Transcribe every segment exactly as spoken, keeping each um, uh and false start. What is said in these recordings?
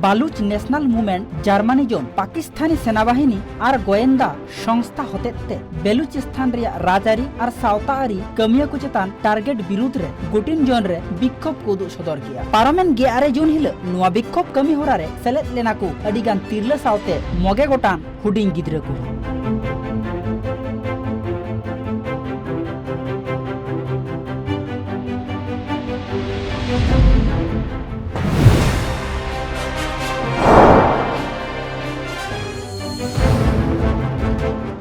ᱵᱟᱞᱩᱪ national movement, Germany ᱡᱚᱱ ᱯᱟᱠᱤᱥᱛᱷᱟᱱᱤ ᱥᱮᱱᱟᱵᱟᱦᱤᱱᱤ ᱟᱨ ᱜᱳᱭᱮᱱᱫᱟ ᱥᱚᱝᱥᱛᱷᱟ ᱦᱚᱛᱮᱛ ᱛᱮ ᱵᱮᱞᱩᱪᱤᱥᱛᱷᱟᱱ ᱨᱮᱭᱟᱜ ᱨᱟᱡᱽᱟᱹᱨᱤ ᱟᱨ ᱥᱟᱶᱛᱟ ᱟᱹᱨᱤ ᱠᱟᱹᱢᱤᱭᱟᱹ ᱠᱚ ᱪᱮᱛᱟᱱ ᱴᱟᱨᱜᱮᱴ ᱵᱤᱨᱩᱫᱷ ᱨᱮ ᱜᱩᱴᱤᱱ ᱡᱚᱱ ᱨᱮ ᱵᱤᱠᱠᱷᱳᱵ ᱠᱚ ᱩᱫᱩᱜ ᱥᱚᱫᱚᱨ ᱠᱮᱫᱼᱟ᱾ ᱯᱟᱨᱚᱢᱮᱱ ᱜᱮᱞ ᱟᱨᱮ ᱡᱩᱱ ᱦᱤᱞᱚᱜ ᱱᱚᱣᱟ ᱵᱤᱠᱠᱷᱳᱵ ᱠᱟᱹᱢᱤ ᱦᱚᱨᱟ ᱨᱮ ᱥᱮᱞᱮᱫ ᱞᱮᱱᱟ ᱠᱚ ᱟᱹᱰᱤ ᱜᱟᱱ ᱛᱤᱨᱞᱟᱹ ᱥᱟᱶᱛᱮ ᱢᱚᱬᱮ ᱜᱚᱴᱟᱝ ᱦᱩᱰᱤᱧ ᱜᱤᱫᱽᱨᱟᱹ ᱠᱚᱦᱚᱸ᱾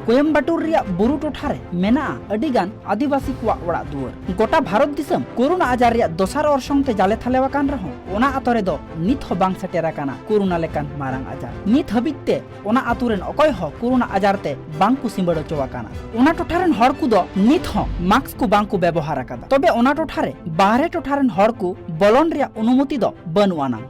ᱠᱳᱭᱮᱢᱵᱟᱴᱩᱨ ᱨᱮᱭᱟᱜ ᱵᱩᱨᱩ ᱴᱚᱴᱷᱟ ᱨᱮ ᱢᱮᱱᱟᱜᱼᱟ ᱟᱹᱰᱤ ᱜᱟᱱ ᱟᱹᱫᱤᱵᱟᱹᱥᱤ ᱠᱚᱣᱟᱜ ᱚᱲᱟᱜ ᱫᱩᱣᱟᱹᱨ᱾ ᱜᱚᱴᱟ ᱵᱷᱟᱨᱚᱛ ᱫᱤᱥᱚᱢ ᱠᱳᱨᱳᱱᱟ ᱟᱡᱟᱨ ᱨᱮᱭᱟᱜ ᱫᱚᱥᱟᱨ ᱚᱨᱥᱚᱝ ᱛᱮ ᱡᱟᱞᱮ ᱛᱷᱟᱞᱮᱣ ᱟᱠᱟᱱ ᱨᱮᱦᱚᱸ, ᱚᱱᱟ ᱟᱛᱳ ᱨᱮᱫᱚ ᱱᱤᱛ ᱦᱚᱸ ᱵᱟᱝ ᱥᱮᱴᱮᱨ ᱟᱠᱟᱱᱟ ᱠᱳᱨᱳᱱᱟ ᱞᱮᱠᱟᱱ ᱢᱟᱨᱟᱝ ᱟᱡᱟᱨ᱾ ᱱᱤᱛ ᱦᱟᱹᱵᱤᱡ ᱛᱮ ᱚᱱᱟ ᱟᱛᱳ ᱨᱮᱱ ᱚᱠᱚᱭ ᱦᱚᱸ ᱠᱳᱨᱳᱱᱟ ᱟᱡᱟᱨ ᱛᱮ ᱵᱟᱝ ᱠᱚ ᱥᱤᱸᱵᱟᱹᱲ ᱦᱚᱪᱚ ᱟᱠᱟᱱᱟ᱾ ᱚᱱᱟ ᱴᱚᱴᱷᱟ ᱨᱮᱱ ᱦᱚᱲ ᱠᱚᱫᱚ ᱱᱤᱛ ᱦᱚᱸ ᱢᱟᱥᱠ ᱠᱚ ᱵᱟᱝ ᱠᱚ ᱵᱮᱵᱚᱦᱟᱨ ᱟᱠᱟᱫᱟ᱾ ᱛᱚᱵᱮ ᱚᱱᱟ ᱴᱚᱴᱷᱟ ᱨᱮ ᱵᱟᱦᱨᱮ ᱴᱚᱴᱷᱟ ᱨᱮᱱ ᱦᱚᱲ ᱠᱚ ᱵᱚᱞᱚᱱ ᱨᱮᱭᱟᱜ ᱚᱱᱩᱢᱚᱛᱤ ᱫᱚ ᱵᱟᱹᱱᱩᱜ ᱟᱱᱟ᱾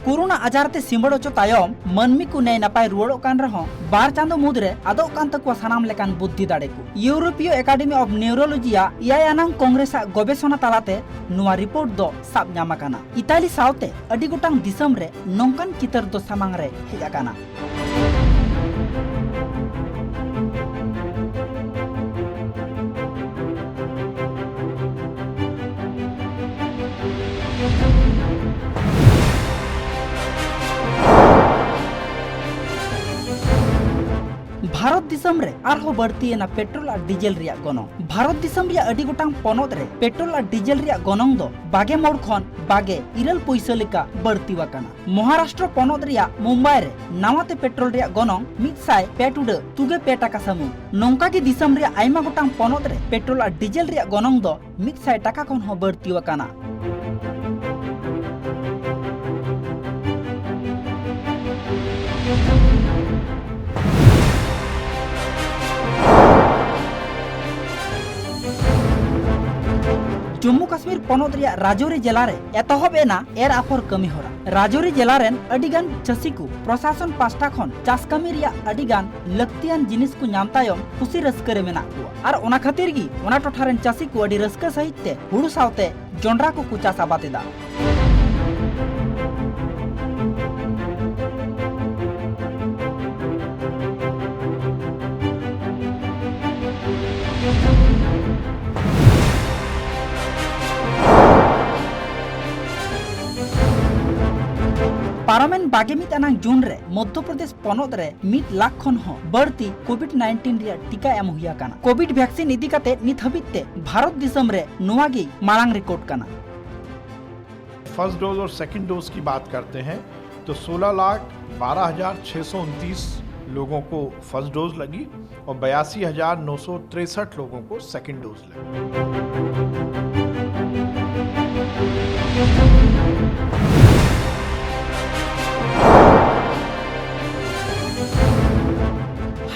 ᱠᱳᱨᱳᱱᱟ ᱟᱡᱟᱨ ᱛᱮ ᱥᱤᱸᱵᱟᱹᱲ ᱚᱪᱚ ᱛᱟᱭᱚᱢ ᱢᱟᱹᱱᱢᱤ ᱠᱚ ᱱᱟᱭ ᱱᱟᱯᱟᱭ ᱨᱩᱣᱟᱹᱲᱚᱜ ᱠᱟᱱ ᱨᱮᱦᱚᱸ, ᱵᱟᱨ ᱪᱟᱸᱫᱚ ᱢᱩᱫᱽᱨᱮ ᱟᱫᱚᱜ ᱠᱟᱱ ᱛᱟᱠᱚᱣᱟ ᱥᱟᱱᱟᱢ ᱞᱮᱠᱟᱱ ᱵᱩᱫᱽᱫᱷᱤ ᱫᱟᱲᱮ ᱠᱚ᱾ ᱤᱭᱩᱨᱳᱯᱤᱭᱚ ᱮᱠᱟᱰᱮᱢᱤ ᱚᱵ ᱱᱤᱣᱨᱳᱞᱚᱡᱤᱭᱟᱜ ᱮᱭᱟᱭ ᱟᱱᱟᱝ ᱠᱚᱝᱜᱨᱮᱥ ᱟᱜ ᱜᱚᱵᱮᱥᱚᱱᱟ ᱛᱟᱞᱟᱛᱮ ᱱᱚᱣᱟ ᱨᱤᱯᱳᱨᱴ ᱫᱚ ᱥᱟᱵ ᱧᱟᱢ ᱟᱠᱟᱱᱟ᱾ ᱤᱛᱟᱞᱤ ᱥᱟᱶᱛᱮ ᱟᱹᱰᱤ ᱜᱚᱴᱟᱝ ᱫᱤᱥᱚᱢ ᱨᱮ ᱱᱚᱝᱠᱟᱱ ᱪᱤᱛᱟᱹᱨ ᱫᱚ ᱥᱟᱢᱟᱝ ᱨᱮ ᱦᱮᱡ ᱟᱠᱟᱱᱟ᱾ ᱵᱷᱟᱨᱚᱛ ᱫᱤᱥᱚᱢ ᱨᱮ ᱟᱨᱦᱚᱸ ᱵᱟᱹᱲᱛᱤᱭᱮᱱᱟ ᱯᱮᱴᱨᱳᱞ ᱟᱨ ᱰᱤᱡᱮᱞ ᱨᱮᱭᱟᱜ ᱜᱚᱱᱚᱝ᱾ ᱵᱷᱟᱨᱚᱛ ᱫᱤᱥᱚᱢ ᱨᱮᱭᱟᱜ ᱟᱹᱰᱤ ᱜᱚᱴᱟᱝ ᱯᱚᱱᱚᱛ ᱨᱮ ᱯᱮᱴᱨᱳᱞ ᱟᱨ ᱰᱤᱡᱮᱞ ᱨᱮᱭᱟᱜ ᱜᱚᱱᱚᱝ ᱫᱚ ᱵᱟᱜᱮ ᱢᱚᱬ ᱠᱷᱚᱱ ᱵᱟᱜᱮ ᱤᱨᱟᱹᱞ ᱯᱩᱭᱥᱟᱹ ᱞᱮᱠᱟ ᱵᱟᱹᱲᱛᱤ ᱟᱠᱟᱱᱟ᱾ ᱢᱚᱦᱟᱨᱟᱥᱴᱨᱚ ᱯᱚᱱᱚᱛ ᱨᱮᱭᱟᱜ ᱢᱩᱢᱵᱟᱭ ᱨᱮ ᱱᱟᱣᱟ ᱛᱮ ᱯᱮᱴᱨᱳᱞ ᱨᱮᱭᱟᱜ ᱜᱚᱱᱚᱝ ᱢᱤᱫ ᱥᱟᱭ ᱯᱮ ᱴᱩᱰᱟᱹᱜ ᱛᱩᱜᱮ ᱯᱮ ᱴᱟᱠᱟ ᱥᱟᱹᱢᱩᱝ᱾ ᱱᱚᱝᱠᱟ ᱜᱮ ᱫᱤᱥᱚᱢ ᱨᱮᱭᱟᱜ ᱟᱭᱢᱟ ᱜᱚᱴᱟᱝ ᱯᱚᱱᱚᱛ ᱨᱮ ᱯᱮᱴᱨᱳᱞ ᱟᱨ ᱰᱤᱡᱮᱞ ᱨᱮᱭᱟᱜ ᱜᱚᱱᱚᱝ ᱫᱚ ᱢᱤᱫ ᱥᱟᱭ ᱴᱟᱠᱟ ᱠᱷᱚᱱ ᱦᱚᱸ ᱵᱟᱹᱲᱛᱤ ᱟᱠᱟᱱᱟ᱾ ᱡᱚᱢᱢᱩ ᱠᱟᱥᱢᱤᱨ ᱯᱚᱱᱚᱛ ᱨᱮᱭᱟᱜ ᱨᱟᱡᱳᱨᱤ ᱡᱮᱞᱟ ᱨᱮ ᱮᱛᱚᱦᱚᱵ ᱮᱱᱟ ᱮᱨ ᱟᱯᱷᱚᱨ ᱠᱟᱹᱢᱤ ᱦᱚᱨᱟ᱾ ᱨᱟᱡᱳᱨᱤ ᱡᱮᱞᱟ ᱨᱮᱱ ᱟᱹᱰᱤ ᱜᱟᱱ ᱪᱟᱹᱥᱤ ᱠᱚ ᱯᱨᱚᱥᱟᱥᱚᱱ ᱯᱟᱥᱴᱟ ᱠᱷᱚᱱ ᱪᱟᱥ ᱠᱟᱹᱢᱤ ᱨᱮᱭᱟᱜ ᱟᱹᱰᱤ ᱜᱟᱱ ᱞᱟᱹᱠᱛᱤᱭᱟᱱ ᱡᱤᱱᱤᱥ ᱠᱚ ᱧᱟᱢ ᱛᱟᱭᱚᱢ ᱠᱩᱥᱤ ᱨᱟᱹᱥᱠᱟᱹ ᱨᱮ ᱢᱮᱱᱟᱜ ᱠᱚᱣᱟ᱾ ᱟᱨ ᱚᱱᱟ ᱠᱷᱟᱹᱛᱤᱨ ᱜᱮ ᱚᱱᱟ ᱴᱚᱴᱷᱟ ᱨᱮᱱ ᱪᱟᱹᱥᱤ ᱠᱚ ᱟᱹᱰᱤ ᱨᱟᱹᱥᱠᱟᱹ ᱥᱟᱹᱦᱤᱡ ᱛᱮ ᱦᱩᱲᱩ ᱥᱟᱶᱛᱮ ᱡᱚᱱᱰᱨᱟ ᱠᱚᱠᱚ ᱪᱟᱥ ᱟᱵᱟᱫ ᱮᱫᱟ᱾ ᱯᱟᱨᱚᱢᱮᱱ ᱵᱟᱜᱮ ᱢᱤᱫ ᱟᱱᱟᱝ ᱡᱩᱱ ᱨᱮ ᱢᱚᱫᱽᱫᱷᱚ ᱯᱨᱚᱫᱮᱥ ᱯᱚᱱᱚᱛ ᱨᱮ ᱢᱤᱫ ᱞᱟᱠᱷ ᱠᱷᱚᱱ ᱦᱚᱸ ᱵᱟᱹᱲᱛᱤ ᱠᱳᱵᱷᱤᱰ ᱱᱟᱭᱤᱱᱴᱤᱱ ᱨᱮᱭᱟᱜ ᱴᱤᱠᱟ ᱮᱢ ᱦᱩᱭ ᱟᱠᱟᱱᱟ᱾ ᱠᱳᱵᱷᱤᱰ ᱵᱷᱮᱠᱥᱤᱱ ᱤᱫᱤ ᱠᱟᱛᱮ ᱱᱤᱛ ᱦᱟᱹᱵᱤᱡ ᱛᱮ ᱵᱷᱟᱨᱚᱛ ᱫᱤᱥᱚᱢ ᱨᱮ ᱱᱚᱣᱟ ᱜᱮ ᱢᱟᱲᱟᱝ ᱨᱮᱠᱚᱨᱰ ᱠᱟᱱᱟ᱾ फर्स्ट डोज और सेकंड डोज की बात करते हैं तो सोलह लाख बारह हजार छः सौ उनतीस लोगों को फर्स्ट डोज लगी और बयासी हजार नौ सौ तिरसठ लोगों को सेकंड डोज लगी।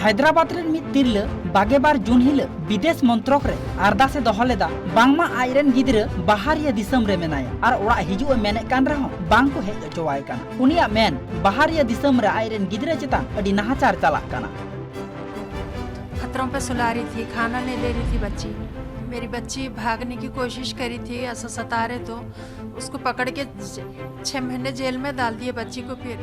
ᱦᱟᱭᱫᱨᱟᱵᱟᱫ ᱨᱮᱱ ᱢᱤᱫ ᱛᱤᱨᱞᱟᱹ ᱵᱟᱜᱮ ᱵᱟᱨ ᱡᱩᱱ ᱦᱤᱞᱚᱜ ᱵᱤᱫᱮᱥ ᱢᱚᱱᱛᱨᱚᱠ ᱨᱮ ᱟᱨᱫᱟᱥ ᱮ ᱫᱚᱦᱚ ᱞᱮᱫᱟ, ᱵᱟᱝᱢᱟ ᱟᱡ ᱨᱮᱱ ᱜᱤᱫᱽᱨᱟᱹ ᱵᱟᱦᱟᱨᱤᱭᱟᱹ ᱫᱤᱥᱚᱢ ᱨᱮ ᱢᱮᱱᱟᱭᱟ ᱟᱨ ᱚᱲᱟᱜ ᱦᱤᱡᱩᱜ ᱮ ᱢᱮᱱᱮᱫ ᱠᱟᱱ ᱨᱮᱦᱚᱸ ᱵᱟᱝ ᱠᱚ ᱦᱮᱡ ᱦᱚᱪᱚᱣᱟᱭ ᱠᱟᱱᱟ᱾ ᱩᱱᱤᱭᱟᱜ ᱢᱮᱱ, ᱵᱟᱦᱟᱨᱤᱭᱟᱹ ᱫᱤᱥᱚᱢ ᱨᱮ ᱟᱡ ᱨᱮᱱ ᱜᱤᱫᱽᱨᱟᱹ ᱪᱮᱛᱟᱱ ᱟᱹᱰᱤ ᱱᱟᱦᱟᱪᱟᱨ ᱪᱟᱞᱟᱜ ᱠᱟᱱᱟ᱾ खतरों पे सुला रही थी, खाना नहीं दे रही थी बच्ची। मेरी बच्ची भागने की कोशिश करी थी, ऐसा सता रहे तो उसको पकड़ के छ-, छह महीने जेल में डाल दिए बच्ची को। फिर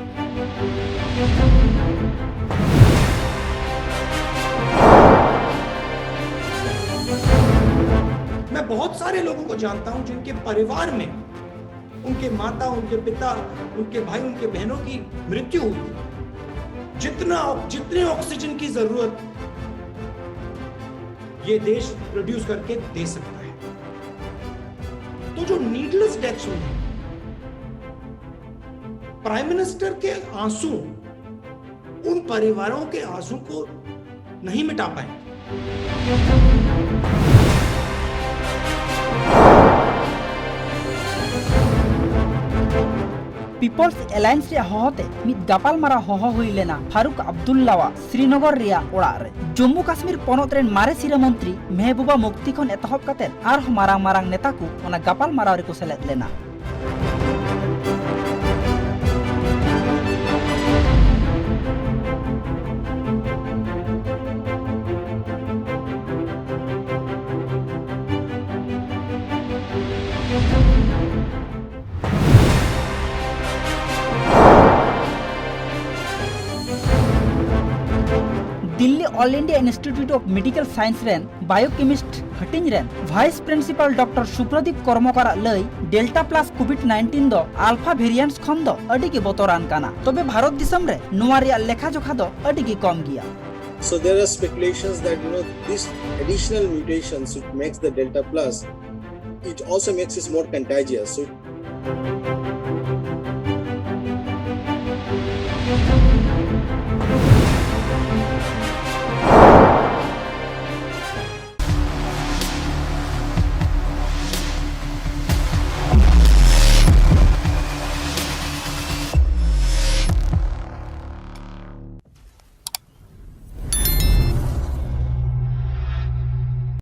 मैं बहुत सारे लोगों को जानता हूं जिनके परिवार में उनके माता, उनके पिता, उनके भाई, उनके बहनों की मृत्यु हुई। जितना, जितने ऑक्सीजन की जरूरत ये देश प्रोड्यूस करके दे सकता है। तो जो नीडलेस डेथ्स हुई हैं, प्राइम मिनिस्टर के आंसू उन परिवारों के आंसू को नहीं मिटा पाए। ᱯᱤᱯᱚᱞᱥ ᱮᱞᱟᱭᱮᱱᱥ ᱨᱮᱭᱟᱜ ᱦᱚᱦᱚᱛᱮ ᱢᱤᱫ ᱜᱟᱯᱟᱞᱢᱟᱨᱟᱣ ᱦᱚᱦᱚ ᱦᱩᱭ ᱞᱮᱱᱟ ᱯᱷᱟᱨᱩᱠ ᱟᱵᱫᱩᱞᱞᱟᱣᱟᱜ ᱥᱨᱤᱱᱚᱜᱚᱨ ᱨᱮᱭᱟᱜ ᱚᱲᱟᱜ ᱨᱮ᱾ ᱡᱚᱢᱢᱩ ᱠᱟᱥᱢᱤᱨ ᱯᱚᱱᱚᱛ ᱨᱮᱱ ᱢᱟᱨᱮ ᱥᱤᱨᱟᱹ ᱢᱚᱱᱛᱨᱤ ᱢᱮᱦᱵᱩᱵᱟ ᱢᱩᱯᱛᱤ ᱠᱷᱚᱱ ᱮᱛᱚᱦᱚᱵ ᱠᱟᱛᱮ ᱟᱨᱦᱚᱸ ᱢᱟᱨᱟᱝ ᱢᱟᱨᱟᱝ ᱱᱮᱛᱟ ᱠᱚ ᱚᱱᱟ ᱜᱟᱯᱟᱞᱢᱟᱨᱟᱣ ᱨᱮᱠᱚ ᱥᱮᱞᱮᱫ ᱞᱮᱱᱟ᱾ Delhi All India Institute of Medical Science ᱨᱮᱱ ᱵᱟᱭᱳᱠᱮᱢᱤᱥᱴ ᱦᱟᱹᱴᱤᱧ ᱨᱮᱱ ᱵᱷᱟᱭᱤᱥ ᱯᱨᱤᱱᱥᱤᱯᱟᱞ ᱰᱚᱠᱴᱚᱨ ᱥᱩᱵᱷᱨᱚᱫᱤᱯ ᱠᱚᱨᱢᱚᱠᱟᱨᱟᱜ ᱞᱟᱹᱭ, ᱰᱮᱞᱴᱟ ᱯᱞᱟᱥ ᱠᱳᱵᱷᱤᱰ ᱱᱟᱭᱤᱱᱴᱤᱱ ᱫᱚ ᱟᱞᱯᱷᱟ ᱵᱷᱮᱨᱤᱭᱟᱱᱴᱥ ᱠᱷᱚᱱ ᱫᱚ ᱟᱹᱰᱤ ᱜᱮ ᱵᱚᱛᱚᱨᱟᱱ ᱠᱟᱱᱟ᱾ ᱛᱚᱵᱮ ᱵᱷᱟᱨᱚᱛ ᱫᱤᱥᱚᱢ ᱨᱮ ᱱᱚᱣᱟ ᱨᱮᱭᱟᱜ ᱞᱮᱠᱷᱟ ᱡᱚᱠᱷᱟ ᱫᱚ ᱟᱹᱰᱤ ᱜᱮ ᱠᱚᱢ ᱜᱮᱭᱟ᱾ So there are speculations that, you know, this additional mutations which makes the Delta Plus, it also makes it more contagious. So